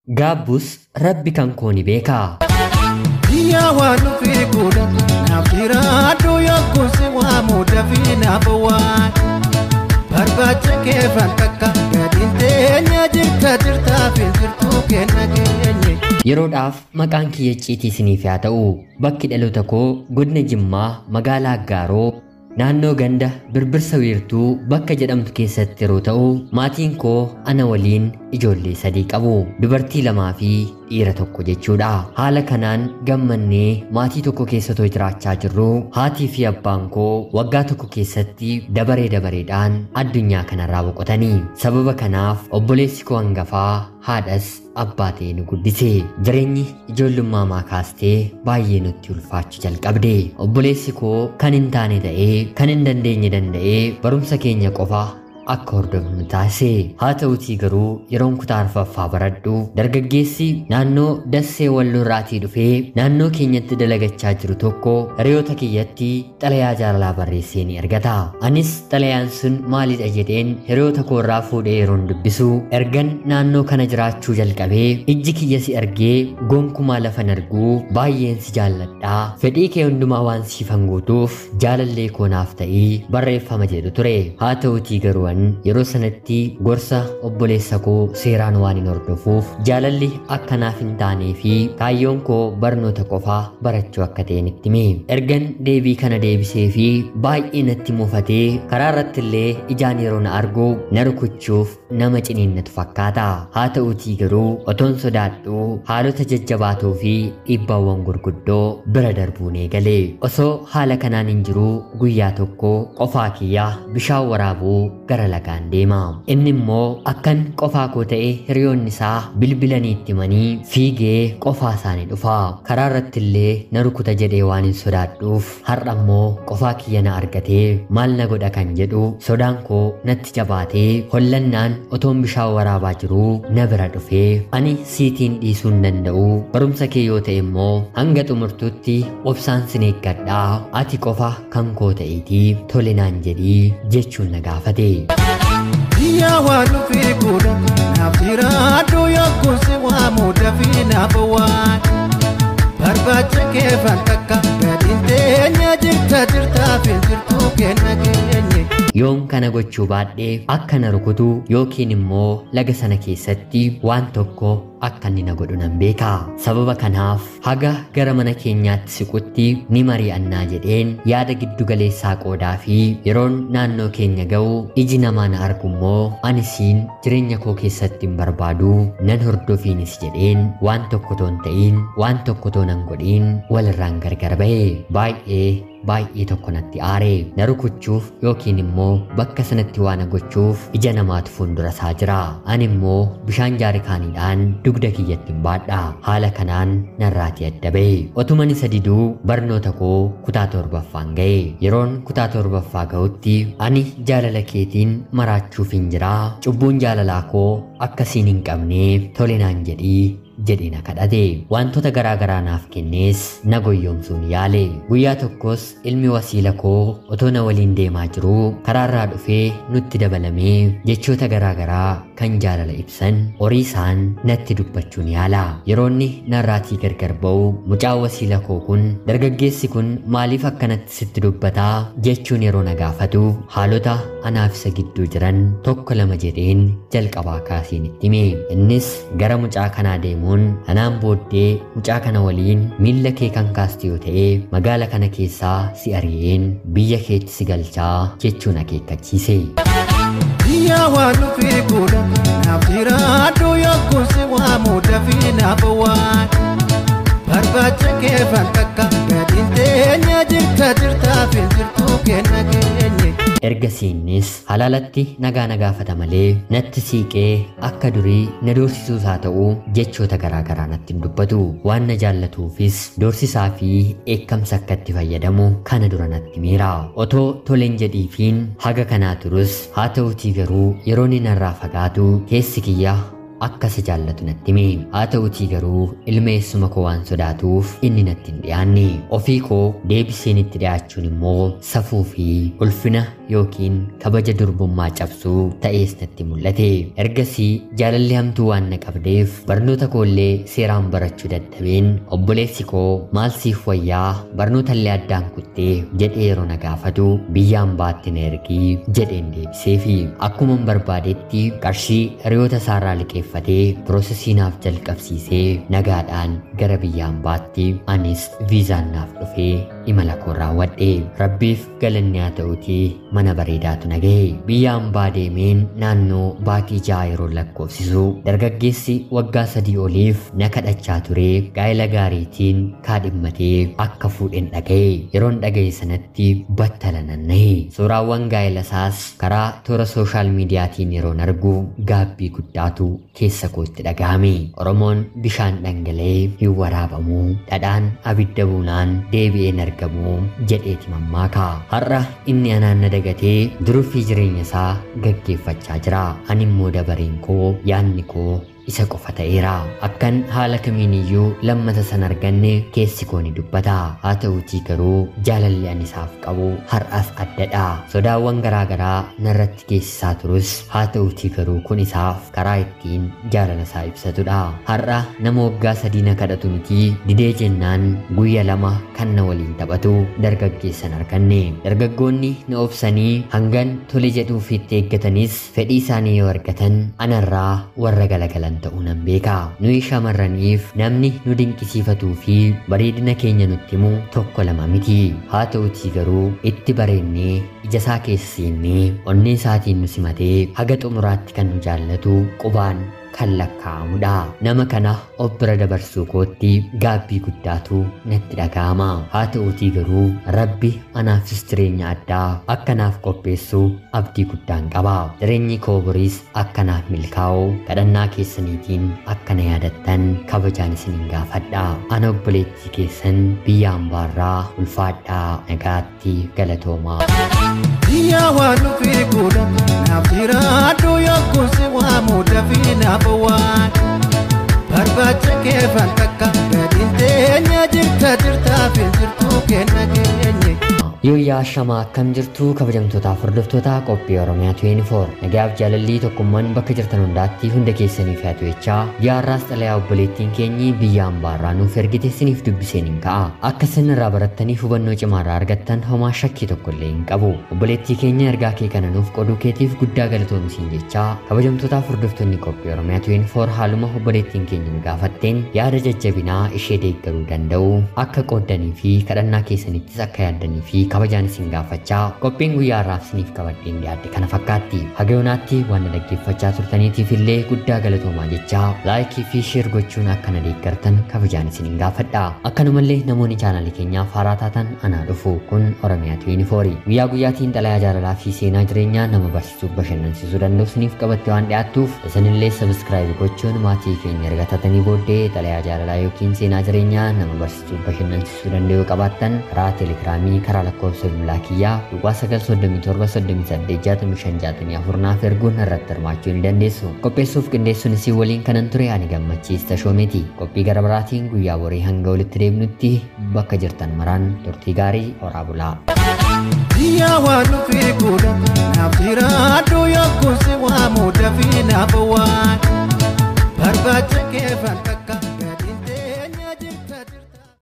Gaabbus Rabbi kan koo ni beekaa. Biyya waan dhufee godha naaf jiraadhu yokkuusi waa muudafii naaf waan barbaacha keefan takka gadiin teenya jirta jirtaa fi jirtuu kenna keenye. Yeroodhaaf maqaan kiyya icciitii isiniif haa ta'u, bakki dhaloota koo godina Jimmaa magaalaa Aggaaroo naannoo ganda Birbirsa Wiirtuu bakka jedhamtu keessatti yeroo ta'u, maatiin koo ana waliin ijoollee 3 qabu. Dubartii 2 fi dhiira 1 jechuudha. Haala kanaan gammannee maatii tokko keessa otoo jiraachaa jirru, haatii fi abbaan koo waggaa tokko keessatti dabaree dabareedhaan addunyaa kanarraa boqotanii. Sababa kanaaf obboleessi koo hangafaa haadhas abbaa ta'ee nu guddise. Jireenyi ijoollummaa maa kaastee baay'ee nutti ulfaachuu jalqabde. Obboleessi koo kan hin taane ta'ee kan hin dandeenye danda'ee barumsa keenya qofa akka hordofnu taasise. Haa ta'utii garuu yeroon kutaa arfaffaa baradhu dargaggeessi naannoo Dassee Walloorraatii dhufee naannoo keenyatti dalagachaa jiru tokko hiriyoota kiyyatti xalayaa jaalalaa barreessee ni ergata. Anis xalayaan sun maalidha jedheen hiriyoota koorraa fuudhee yeroon dubbisu, ergan naannoo kana jiraachuu jalqabee ijji kiyya si argee gonkumaa lafan arguu baay'een si jaalladhaa, fedhii kee hundumaa waan siifan guutuuf jaalallee koo naaf ta'ii barreeffama jedhu ture. Haa ta'utii garuu yeroo sanatti gorsa obboleessa koo seeraan waan hin hordofuuf jaalalli akka naaf hin taanee fi kaayyoon koo barnoota qofaa barachuu akka ta'e nitti hime. Ergan deebii kana deebisee fi baay'ee natti mufatee karaa irratti illee ijaan yeroo na argu na rukuchuuf nama ciniinnatu fakkaata. Haa ta'utii garuu otoon sodaadhu haalota jajjabaatoo fi dhiibbaawwan gurguddoo bira darbuun eegale. Osoo haala kanaan hin jiruu guyyaa tokko qofaa kiyyaa bishaan waraabuu gara lagaan deema. Inni immoo akkan qofaa koo ta'e hiriyoonni isaa bilbilanii itti himanii fiigee qofaa isaanii dhufa. Karaa irratti illee na rukuta jedhee waan hin sodaadhuuf har'a immoo qofaa kiyya na argatee maal na godha kan jedhu sodaan koo natti jabaatee hollannaan otoon bishaan waraabaa jiruu na bira dhufee ani siitiin dhiisuu hin danda'u, barumsa kee yoo ta'e immoo hanga xumurtutti obsaan sin eeggadhaa, ati qofa kan koo ta'eetii tole naan jedhii jechuun na gaafate. Biyya waan dhufee godha naaf jiraadhu yokkuusi waa muudafii naaf waan barbaacha keefan takka gadiin teenya jirta jirtaa fi jirtuu kenna keenye. Yoon kana gochuu baadhee akka na rukutu yookiin immoo laga sana keessatti waan tokko akka inni na godhu nan beeka. Sababa kanaaf haga gara mana keenyaatti siqutti ni mari'annaa jedheen yaada giddu galeessaa qoodaa fi yeroon naannoo keenya ga'u iji namaa na argu immoo ani siin jireenya koo keessatti hin barbaadu nan hordofiinis jedheen waan tokko toon ta'in waan tokko toon nan godhiin walirraan gargar ba'e. Baay'ee tokko natti aare. Na rukuchuuf yookiin immoo bakka sanatti waan na gochuuf ija namaatu fuuldura isaa jira. Ani immoo bishaan jaarikaaniidhaan dugda kiyyatti hin baadha. Haala kanaan narraatii adda ba'e. Otuman isa diduu barnoota koo kutaa 7ffaan ga'e. Yeroon kutaa 7ffaa ga'utti ani jaalala keetiin maraachuuf hin jiraa, cubbuun jaalalaa koo akkasiin hin qabnee tole naan jedhii jedhee na kadhate. Wantoota garaa garaa naaf kennees na goyyomsuun yaale. Guyyaa tokkos ilmi wasiila koo otoo na waliin deemaa jiruu karaarraa dhufee nutti dabalamee jechoota garaa garaa kan jaalala ibsan horii isaan natti dubbachuun yaala. Yeroonni narraatii gargar ba'u mucaan wasiila koo kun dargaggeessi kun maaliif akkanatti sitti dubbataa jechuun yeroo na gaafatu haalota anaaf isa gidduu jiran 1 2 jedheen jalqabaa kaasiin itti hime. Innis gara mucaa kanaa deemu anaan booddee mucaa kana waliin miilla kee kan kaastu yoo ta'e magaala kana keessaa si ari'een biyya keetti si galchaa jechuun akeekkachiise. Biyya waan dhufee godha naaf jiraadhu yokkuusi waa muudafii naaf waan barbaacha keefan takka gadiin teenya jirta jirtaa fi jirtuu kenna keenye. Ergasiinis halaalatti nagaa na gaafata malee natti siiqee akka durii na doorsisuus haa ta'u jechoota garaa garaa natti hin dubbatu. Waan na jaallatuufis doorsisaa fi dheekkamsa akka itti fayyadamu kana dura natti miira. Otoo toleen jedhiifiin haga kanaa turus haa ta'utii garuu yeroo inni narraa fagaatu keessi kiyya akka isa jaallatu natti hime. Haa ta'utii garuu ilma eessuma koo waan sodaatuuf inni natti hin dhiyaanne. Ofii koo deebiseen itti dhiyaachuun immoo safuu fi ulfina yookiin kabaja durbummaa cabsuu ta'ees natti mul'ate. Ergasii jaalalli hamtuu waan na qabdeef barnoota koollee seeraan barachuu dadhabeen obboleessi koo maal siif wayyaa barnoota illee addaan kuttee jedhee yeroo na gaafatu biyyaan baatti na ergii jedheen deebiseefi. Akkuma barbaadetti qarshii hiriyoota isaarraa liqeeffatee piroosesii naaf jalqabsiisee nagaadhaan gara biyyaan baatti anis viizaan naaf dhufee imala koo raawwadhe. Rabbiif galanni haa ta'utii mana bareedaatu na gahe. Biyya hambaa deemeen naannoo baatii 6 yeroo lakkoofsisu dargaggeessi waggaa 3 oliif na kadhachaa ture gaa'ela gaariitiin kaadhimmatee akka fuudhen dhaga'e. Yeroon dhaga'e sanatti battala nanna'e. Suuraawwan gaa'ela isaas karaa toora sooshaal miidiyaatiin yeroon argu gaabbii guddaatu keessa kootti dhaga'ame. Oromoon bishaan dhangala'ee hin waraabamu, dhadhaan abidda buunaan deebi'een argamu jedheeti mammaaka. Har'a inni anaan na dagatee duruu fi jireenya isaa gaggeeffachaa jira. Ani immoo dabareen koo yaadni koo isa qofa ta'eera. Akkan haala kamiin iyyuu lammata san arganne keessi koo ni dubbata. Haa ta'utii garuu jaalalli ani isaaf qabu har'as addadha. Sodaawwan garaagaraa narratti geessisaa turus haa ta'utii garuu kun isaaf karaa ittiin jaalala isaa ibsatudha. Har'a nama waggaa 3 na kadhatu miti didee jennaan guyya 2 kan na waliin taphatu dargaggeessan arganne. Dargaggoonni na obsanii hangan tole jedhuuf itti eeggatanis fedhii isaanii yoo argatan anarraa warra galagalan ta'uu nan beeka. Nuyi shamarraniif namni nu dinqisiifatuu fi bareedina keenya nutti himu tokko lama miti. Haa ta'utii garuu itti bareennee ija isaa keessa seennee onnee isaatiin nu simatee haga xumuraatti kan nu jaallatu qubaan kan lakkaa'amudha. Nama kana of bira dabarsuu kootti gaabbii guddaatu natti dhaga'ama. Haa ta'utii garuu Rabbi anaafis jireenya addaa akka naaf qopheessu abdii guddaan qaba. Jireenyi koo boriis akka naaf milkaa'u kadhannaa keessaniitiin akka na yaadattan kabajaan isiniin gaafadha. Ana obboleettii keessan biyya hambaarraa ulfaadhaa nagaatti galatoomaa. Biyya waan dhufee godha naaf jiraadhu yookuun si waamu dafii naaf waan barbaacha keefan takka gadiin teenya jirta jirtaa fi jirtuu kenna keenye. Yooyyaa shamaa akkam jirtu kabajamtootaaf hordoftoota qophii Oromiyaa 24 nagaaf jaalallii tokkummaan bakka jirtan hundaatti hunda keessaniif haa ta'u jechaa yaarraas xalayaa obboleettiin keenyi biyya hambaarraa nuuf ergite isiniif dubbiseen hin ka'a. Akka isin irraa barattaniif hubannoo cimaarraa argattan homaa shakkii tokko illee hin qabu. Obboleettii keenya ergaa kee kana nuuf qooduu keetiif guddaa galatoomi jechaa kabajamtootaaf hordoftoonni qophii Oromiyaa 24 haaluma obboleettiin keenya nu gaafatteen yaada jajjabinaa ishee deeggaruu danda'u akka qooddanii fi kadhannaa keessanittis akka yaaddanii fi kabajaan isin gaafachaa qophiin guyyaa har'aaf isiniif qabadheen dhiyaadhe kana fakkaatti. Haga yoonaatti waan na dhaggeeffachaa turtaniitiif illee guddaa galatoomaa jechaa laayikii fi sheer gochuun akka na deeggartan kabajaan isiniin gaafadha. Akkanumallee namoonni chaanaalii keenyaaf haaraa taatan anaa dhufu kun Oromiyaa 24 guyyaa guyyaatiin xalayaa jaalalaa fi seenaa jireenyaa nama barsiisuuf bashannansiisuu danda'u isiniif qabatte waan dhiyaattuuf isinillee sabiskiraayib gochuun maatii keenya erga taatanii booddee xalayaa jaalalaa yookiin seenaa jireenyaa nama barsiisuuf bashannansiisuu danda'u qabaattan karaa teelegiraamii karaa lakkoofsa bilbilaa kiyyaa duwwaa 937 38 65 64 naaf erguun irratti hirmaachuu ni dandeessu. Qopheessuuf qindeessuun isin waliin kanan ture ani Gammachiis Tashoomeeti. Qophii gara biraatiin guyyaa borii hanga walitti deebinutti bakka jirtan maraan turtii gaarii horaa bulaa. Biyya waan dhufee godha naaf jiraadhu yookuun si waamu dafii naaf waan barbaacha keefan takka.